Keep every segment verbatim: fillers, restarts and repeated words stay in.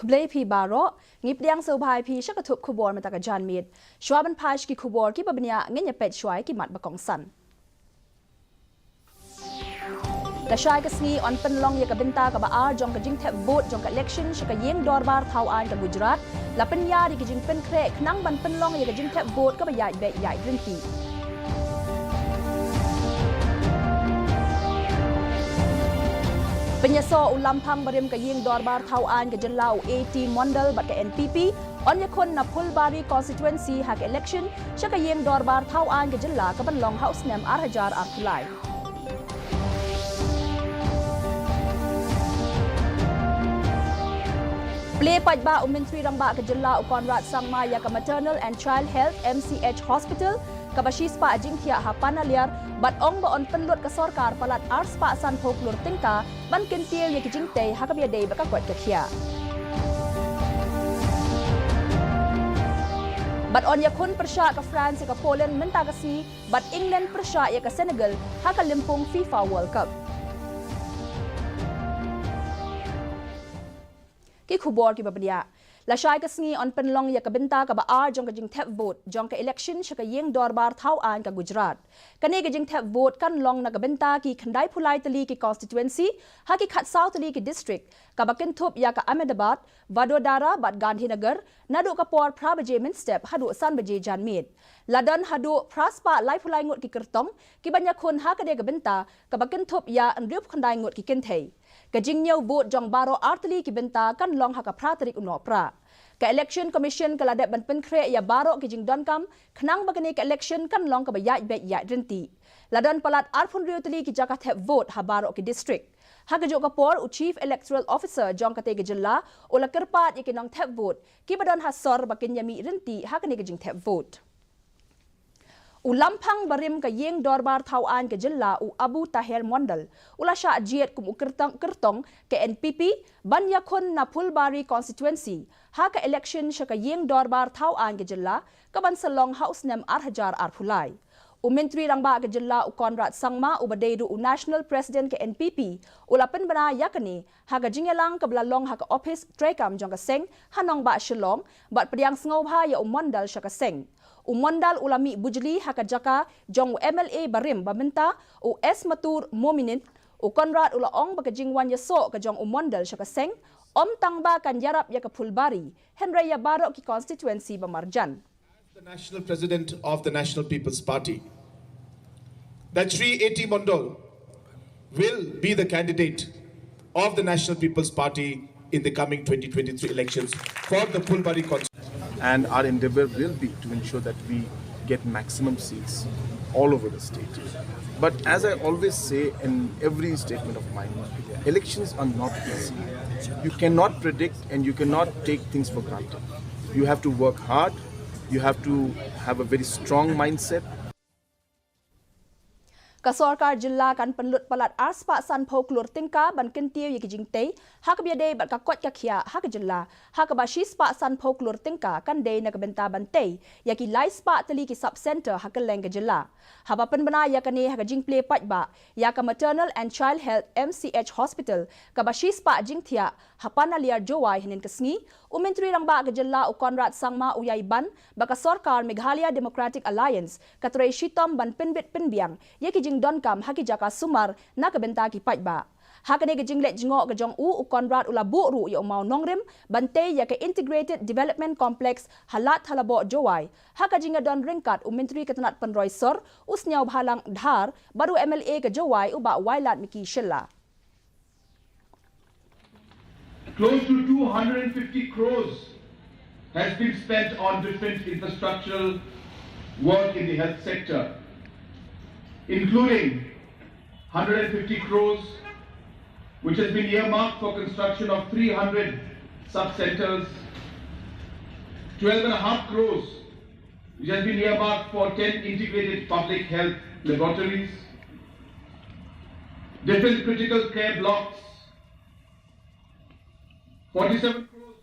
Khublei phi baroh, ngi pdiang sngewbha ïa phi sha ka thup khubor mynta ka janmiet. Shuwa ban phai sha ki khubor kiba bniah, ngin ïa peit shuwa ïa ki mat ba kongsan. Lashai ka sngi yn pynlong ïa ka bynta kaba ar jong ka jingthep vote jong ka election sha ka ïing dorbar thaw aiñ ka Gujarat. La pynïar ïa ka jingpynkhreh khnang ban pynlong ïa ka jingthep vote kaba ïaid beit ïaid ryntih. Pynïasoh u lamphang barim ka ïing dorbar thaw aiñ ka jylla u A T Mondal bad ka N P P yn ïakhun na Phulbari constituency ha ka election sha ka ïing dorbar thaw aiñ ka jylla kaban long ha u snem ar hajar arphew lai. Plie paidbah u Myntri Rangbah ka jylla u Conrad Sangma ïa ka Maternal and Child Health, M C H Hospital, kaba shispah jingthiah ha Panaliar, bad ong ba yn pynlut ka sorkar palat arspah sanphew klur tyngka ban kyntiew ïa ki jingtei ha kaba ïadei bad ka koit ka khiah. Bad yn ïakhun pyrshah ka France ïa ka Poland mynta ka sngi, bad England pyrshah ïa ka Senegal ha ka lympung FIFA World Cup. Ki khubor kiba bniah. Lashai ka sngi yn pynlong ïa ka bynta kaba ar jong ka jingthep vote jong ka election sha ka ïing dorbar thaw aiñ ka Gujarat. Kane ka jingthep vote kan long na ka bynta ki khyndai phew lai tylli ki constituency ha ki khatsaw tylli ki district, kaba kynthup ïa ka Ahmedabad, Vadodara bad Gandhinagar, naduh ka por phra baje mynstep haduh san baje janmiet. La don haduh phra spah lai phew lai ngut ki kyrtong kiban ïakhun ha kane ka bynta, kaba kynthup ïa hynriew phew khyndai ngut ki kynthei. Ka jingñiew vote jong baroh ar tylli ki bynta kan long ha ka phra tarik u Nohprah. Ka Election Commission ka la dep ban pynkhreh ïa baroh ki jingdonkam khnang ba kane ka election kan long kaba ïaid beit ïaid ryntih. La don palat arphew hynriew tylli ki jaka thep vote ha baroh ki district. Ha kajuh ka por, u Chief Electoral Officer jong katei ka jylla u la kyrpad ïa ki nongthep vote kiba don ha sor ba kin ïamih ryntih ha kane ka jingthep vote. U lamphang barim ka ïing dorbar thaw aiñ ka jylla u Abu Taher Mondal u la shah jied kum u kyrtong, kyrtong ka N P P ban ïakhun na Phulbari constituency ha ka election sha ka ïing dorbar thaw aiñ ka jylla kaban sa long ha u snem ar hajar arphew lai. U Myntri Rangbah ka jylla u Conrad Sangma uba dei ruh u National President ka N P P u la pynbna ïa kane ha ka jingïalang kaba la long ha ka ophis treikam jong ka seng ha nongbah Shillong bad pdiang sngewbha ïa u Mondal sha ka seng. U Mondal u la mih bujli ha ka jaka jong u M L A barim ba mynta, u Esmatur Momin. U Conrad u la ong ba ka jingwan ïasoh ka jong u Mondal sha ka seng ym tang ba kan ïarap ïa ka Phulbari, hynrei ïa baroh ki constituency ba marjan. As the National President of the National People's Party, that Shri A T Mondal will be the candidate of the National People's Party in the coming twenty twenty-three elections for the Phulbari constituency. And our endeavor will be to ensure that we get maximum seats all over the state. But as I always say in every statement of mine, elections are not easy. You cannot predict and you cannot take things for granted. You have to work hard, you have to have a very strong mindset. Ka sorkar jylla kan pynlut palat arspah sanphew klur tyngka ban kyntiew ïa ki jingtei ha kaba ïadei bad ka koit ka khiah ha ka jylla, ha kaba shispah sanphew klur tyngka kan dei na ka bynta ban tei ïa ki laispah tylli ki sub centre ha kylleng ka jylla. Haba pynbna ïa kane ha ka jingplie paidbah ïa ka Maternal and Child Health, M C H Hospital, kaba shispah jingthiah ha Panaliar Jowai hynnin ka sngi, u Myntri Rangbah ka jylla u Conrad Sangma u ïai ban ba ka sorkar Meghalaya Democratic Alliance ka trei shitom ban pynbit pynbiang ïa ki jingdonkam ha ki jaka sumar na ka bynta ki paidbah. Ha kane ka jingleit jngoh ka jong u, u Conrad u la buh ruh ïa u mawnongrim ban tei ïa ka Integrated Development Complex ha Lad Thalaboh Jowai, ha ka jingïadon ryngkat u Myntri ka tnat pynroi sor u Sniawbhalang Dhar bad u M L A ka Jowai u Bah Wailadmiki Shylla. Close to two hundred fifty crores has been spent on different infrastructural work in the health sector, including hundred and fifty crores, which has been earmarked for construction of three hundred sub-centers, twelve and a half crores, which has been earmarked for ten integrated public health laboratories, different critical care blocks, forty-seven crores.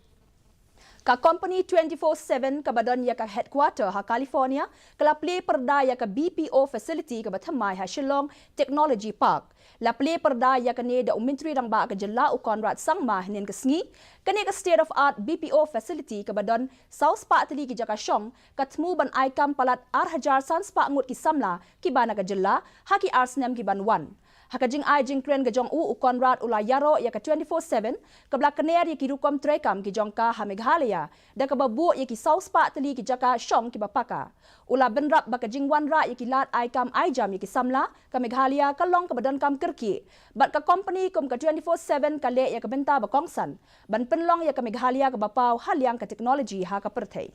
Ka kompani twenty-four seven kaba don ïa ka headquarter ha California, ka la plie pyrda ïa ka B P O facility kaba thymmai ha Shillong Technology Park. La plie pyrda ïa kane da u Myntri Rangbah ka jylla u Conrad Sangma hynnin ka sngi. Kane ka state of art B P O facility kaba don saw spah tylli ki jaka shong, ka thmu ban ai kam palat ar hajar san spah ngut ki samla kiba na ka jylla ha ki ar snem kiban wan. Ha ka jingai jingkren ka jong u, u Conrad u la ïaroh ïa ka twenty-four seven, kaba la kner ïa ki rukom treikam ki jong ka ha Meghalaya, da kaba buh ïa ki saw spah tylli ki jaka shong kiba paka. U la bynrap ba ka jingwanrah ïa ki lad ai kam ai jam ïa ki samla ka Meghalaya ka long kaba donkam kyrkieh, bad ka kompani kum ka twenty-four seven ka leh ïa ka bynta ba kongsan ban pynlong ïa ka Meghalaya kaba paw ha liang ka technology ha ka pyrthei.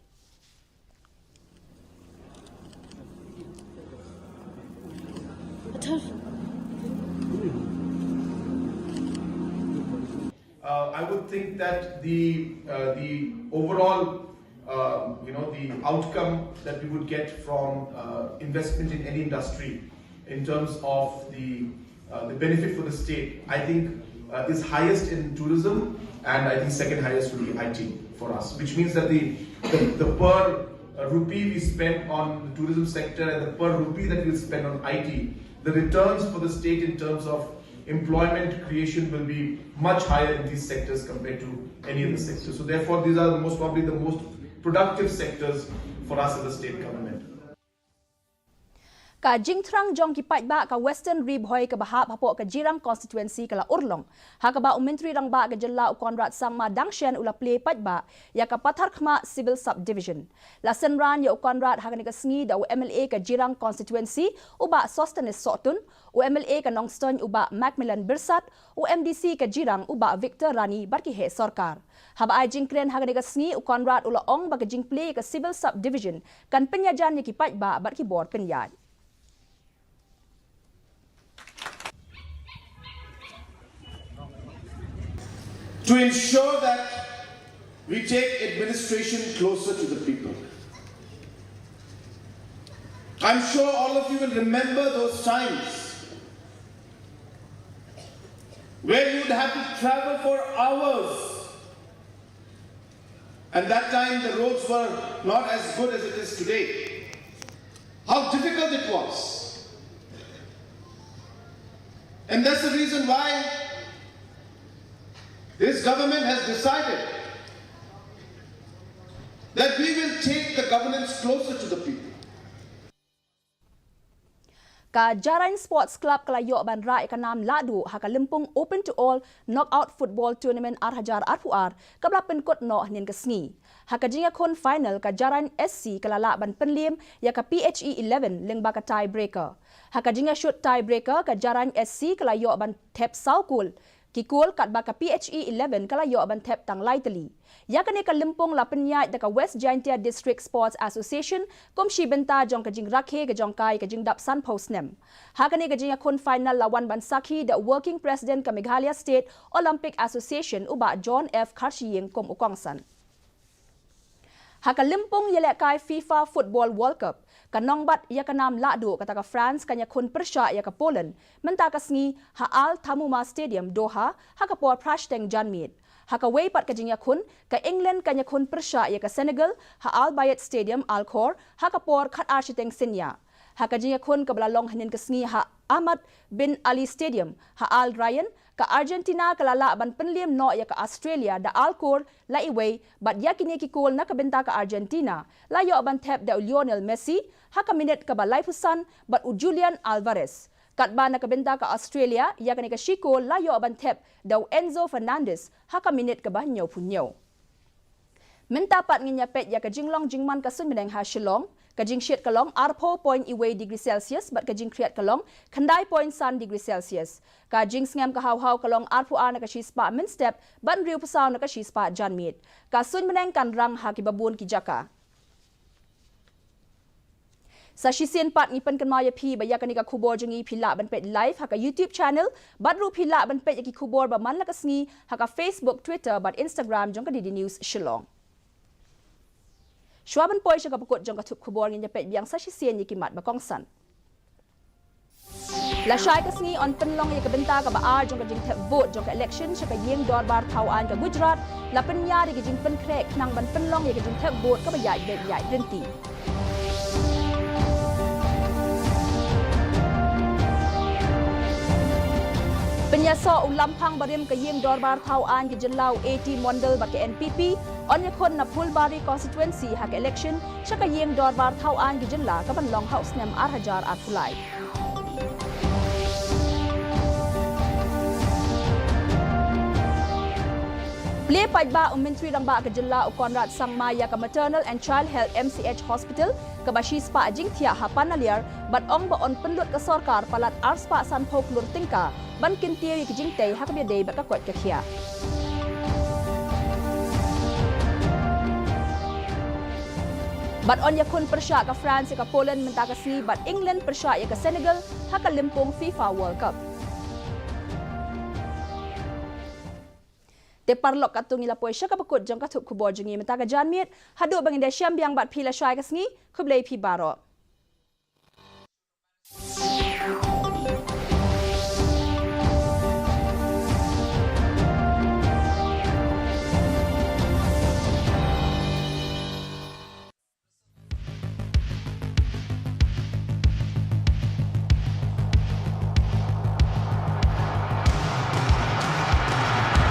Uh, I would think that the uh, the overall uh, you know the outcome that we would get from uh, investment in any industry in terms of the uh, the benefit for the state, I think, uh, is highest in tourism, and I think second highest would be I T for us, which means that the the, the per uh, rupee we spend on the tourism sector and the per rupee that we spend on I T, the returns for the state in terms of employment creation will be much higher in these sectors compared to any other sector. So therefore, these are most probably the most productive sectors for us as a state government. Ka jingthrang jong ki paidbah ka Western Ri Bhoi kaba hap hapoh ka Jirang constituency ka la urlong, ha kaba u Myntri Rangbah ka jylla u Conrad Sangma dang shen u la plie paidbah ïa ka Patharkhmah Civil Subdivision. La synran ïa u Conrad ha kane ka sngi da u M L A ka Jirang constituency u Bah Sosthenes Sohtun, u M L A ka Nongstoiñ u Bah Macmillan Byrsat, u M D C ka Jirang u Bah Victor Rani bad ki heh sorkar. Haba ai jingkren ha kane ka sngi, u Conrad u la ong ba ka jingplie ïa ka Civil Subdivision kan pynïajan ïa ki paidbah bad ki bor pynïaid. To ensure that we take administration closer to the people. I'm sure all of you will remember those times where you'd have to travel for hours, and that time the roads were not as good as it is today. How difficult it was. And that's the reason why this government has decided that we will take the governance closer to the people. Ka Jarain Sports Club ka la ïoh ban rah ïa ka nam lahduh ha ka Lympung Open to All Knockout Football Tournament ar hajar arphew ar, kaba la pynkut noh hynnin ka sngi. Ha ka jingïakhun final, ka Jarain S C ka la lah ban pynliem ïa ka P H E eleven lyngba ka tie breaker. Ha ka jingïashut tie breaker, ka Jarain S C ka la ïoh ban thep saw kol ki kol, katba ka P H E eleven ka la ïoh ban thep tang lai tylli. Ïa kane ka lympung la pynïaid da ka West Jaintia District Sports Association kum shi bynta jong ka jingrakhe ka jong ka ïa ka jingdap sanphew snem. Ha kane ka jingïakhun final la wan ban sakhi da u Working President ka Meghalaya State Olympic Association u Bah John F Kharshiing kum u kongsan. Ha ka lympung ïalehkai FIFA Football World Cup, ka nongbat ïa ka nam lahduh kata ka France kan ïakhun pyrshah ïa ka Poland mynta ka sngi ha Al Thamouma Stadium, Doha, ha ka por phra shiteng janmiet. Ha kawei pat ka jingïakhun, ka England kan ïakhun pyrshah ïa ka Senegal ha Al Bayt Stadium, Al Khor, ha ka por khatar shiteng synñia. Ha ka jingïakhun kaba la long hynnin ka sngi ha Ahmad bin Ali Stadium ha Al Rayyan, ka Argentina ka la lah ban pynliem noh ïa ka Australia da ar kol la iwei, bad ïa kine ki kol na ka bynta ka Argentina la ïoh ban thep da u Lionel Messi ha ka minit kaba laiphew san bad u Julian Alvarez. Katba na ka bynta ka Australia, ïa kane ka shi kol la ïoh ban thep da u Enzo Fernandez ha ka minit kaba hynñiewphew hynñiew. Mynta pat ngin ïa peit ïa ka jinglong jingman ka suiñbneng ha Shillong. Ka jingshit ka long arphew point wei degree Celsius bad ka jingkhriat ka long khyndai point san degree Celsius. Ka jingsngem ka haw haw ka long arphew ar na ka shispah mynstep bad hynriewphew saw na ka shispah janmiet. Ka suiñbneng kan rang ha kiba bun ki jaka. Sa shisien pat ngi pynkynmaw ïa phi ba ïa kane ka khubor jong ngi phi lah ban peit live ha ka YouTube channel, bad ruh phi lah ban peit ïa ki khubor ba man la ka sngi ha ka Facebook, Twitter bad Instagram jong ka D D News Shillong. Shuwa ban poi sha ka bakut jong ka thup khubor, ngin ïa peit biang sa shisien ïa ki mat ba kongsan. Lashai ka sngi yn pynlong ïa ka bynta kaba ar jong ka jingthep vote jong ka election sha ka ïing dorbar thaw aiñ ka Gujarat, la pynïar ïa ka jingpynkhreh khnang ban pynlong ïa ka jingthep vote kaba ïaid beit ïaid lynti. Pynïasoh u lamphang barim ka ïing dorbar thaw aiñ ka jylla u A T Mondal bad ka N P P, yn ïakhun na Phulbari constituency ha ka election sha ka ïing dorbar thaw aiñ ka jylla kaban long ha u snem ar hajar arphew lai. Plie paidbah u Myntri Rangbah ka jylla u Conrad Sangma ïa ka Maternal and Child Health M C H Hospital kaba shispah jingthiah ha Panaliar bad ong ba yn pynlut ka sorkar palat arspah sanphew klur tyngka ban kyntiew ïa ka jingtei ha kaba ïadei bad ka koit ka khiah. Bad yn ïakhun pyrshah ka France ïa ka Poland mynta ka sngi bad England pyrshah ïa ka Senegal ha ka lympung FIFA World Cup. Te paralok, katto ngi la poi sha kaba kut jong ka thup khubor jong ngi mynta ka janmiet, haduh ba ngin da shem biang bad phi lashai ka sngi, khublei phi baroh.